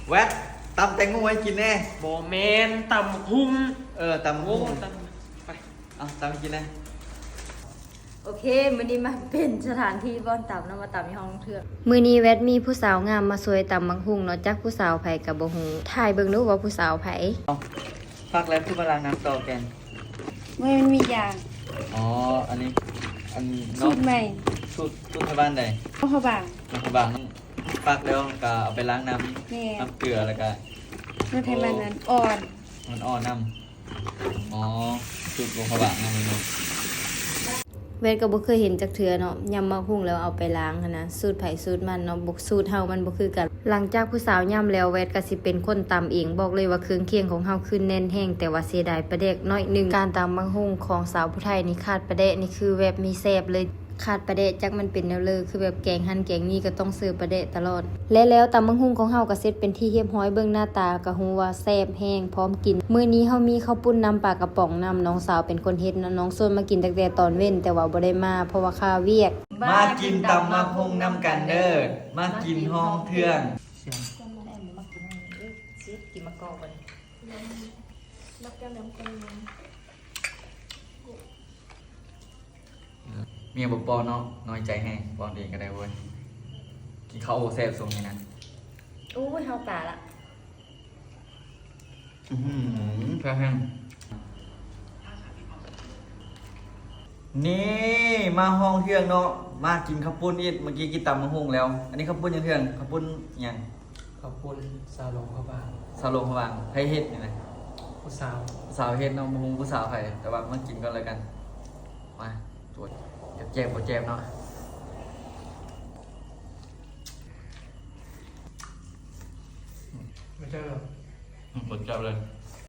ແວັດ ຕຳແຕງໂມໃຫ້ກິນແດ່. ບໍ່ແມ່ນ ຕຳບັກຫຸ່ງ. ເອີ ຕຳບັກຫຸ່ງ. ໂອ້ ຕຳ ໄປ ເອົາ ຕຳໃຫ້ກິນແດ່. ໂອເຄ ມື້ນີ້ມາເປັນສະຖານທີ່ບ່ອນຕຳເນາະ ມາຕຳຢູ່ຫ້ອງເທື່ອ. ມື້ນີ້ແວັດມີຜູ້ສາວງາມມາຊ່ວຍຕຳບັກຫຸ່ງເນາະ ຈັກຜູ້ສາວໃຜກໍບໍ່ຮູ້. ຖ່າຍເບິ່ງດູວ່າຜູ້ສາວໃຜ. ເອົາ ຟັກແລ້ວຄືມາລ້າງນ້ຳຕໍ່ແກນ? ບໍ່ແມ່ນ ມັນມີຢາງ. ອໍ ອັນນີ້ ອັນ ສູດໃໝ່. ສູດ ສູດໄທບ້ານໃດ? ນອງພະບາງ. ນອງພະບາງ. ຟັກແລ້ວກໍເອົາໄປລ້າງນ້ຳ. ແມ່ນ. ນ້ຳເກືອ ແລ້ວກໍ ລົດໃຫ້ມັນ ໂອ້ ອັນອ່ອນ. ມັນອ່ອນນ້ຳ. ອໍ ສູດນອງພະບາງນຳເນາະ. ແວັດກໍບໍ່ເຄີຍເຫັນຈັກເທື່ອເນາະ ຍຳໝາກຫຸ່ງແລ້ວເອົາໄປລ້າງຫັ້ນນະ. ສູດໃຜສູດມັນເນາະ ບໍ່ ສູດເຮົາມັນບໍ່ຄືກັນ. ຫຼັງຈາກຜູ້ສາວຍຳແລ້ວ ແວັດກໍຊິເປັນຄົນຕຳເອງ. ບອກເລີຍວ່າເຄື່ອງຄຽງຂອງເຮົາຄືແໜ້ນແຮງ ແຕ່ວ່າເສຍດາຍປາແດກໜ້ອຍໜຶ່ງ. ການຕຳໝາກຫຸ່ງຂອງສາວຜູ້ໄທນີ້ຂາດປາແດກນີ້ຄືແບບມີແຊບເລີຍ. ຂາດປາແດກຈັກມັນເປັນແນວເລີ ຄືແບບແກງຫັ້ນແກງນີ້ກໍຕ້ອງເສີມປາແດກຕະຫຼອດ. ແລະແລ້ວຕຳບັກຫຸ່ງຂອງເຮົາກໍເສັດເປັນທີ່ຮຽບຮ້ອຍ ເບິ່ງໜ້າຕາກໍຮູ້ວ່າແຊບແຮງ ພ້ອມກິນ. ມື້ນີ້ເຮົາມີເຂົ້າປຸ້ນນຳ ປາກະປ໋ອງນຳ ນ້ອງສາວເປັນຄົນເຮັດເນາະ. ນ້ອງຊວນມາກິນຕັ້ງແຕ່ຕອນເວັນ ແຕ່ວ່າບໍ່ໄດ້ມາ ເພາະວ່າຄາວຽກ. ມາກິນຕຳໝາກຫຸ່ງນຳກັນເດີ ມາກິນຫ້ອງເທື່ອງ. ຊິກິນໝາກກອກບັດນີ້. ເມຍບໍ່ປ້ອນເນາະ ນ້ອຍໃຈແຮງ ປ້ອນເອງກໍໄດ້ເວີຍ. ກິນເຂົ້າບໍ່ແຊບຊ່ວງນີ້ນະ. ໂອ້ຍ ເຮົາຕາຍລະ. ອືຫື ແຊບແຮງ. ນີ້ ມາຫ້ອງເທື່ອງເນາະ ມາກິນເຂົ້າປຸ້ນອີກ. ເມື່ອກີ້ກິນຕຳໝາກຫຸ່ງແລ້ວ. ອັນນີ້ເຂົ້າປຸ້ນຫຍັງເທື່ອງ? ເຂົ້າປຸ້ນຫຍັງ? ເຂົ້າປຸ້ນຊາວຫຼວງພະບາງ. ຊາວຫຼວງພະບາງ. ໃຜເຮັດນີ້ນະ? ຜູ້ສາວ. ຜູ້ສາວເຮັດເນາະ ບໍ່ຮູ້ຜູ້ສາວໃຜ ແຕ່ວ່າມາກິນກ່ອນແລ້ວກັນ. ມາ ຈວດ ແຈບບໍ່ແຈບເນາະ. ບໍ່ແຈບເລີຍ. ອືມ ບໍ່ແຈບເລີຍ.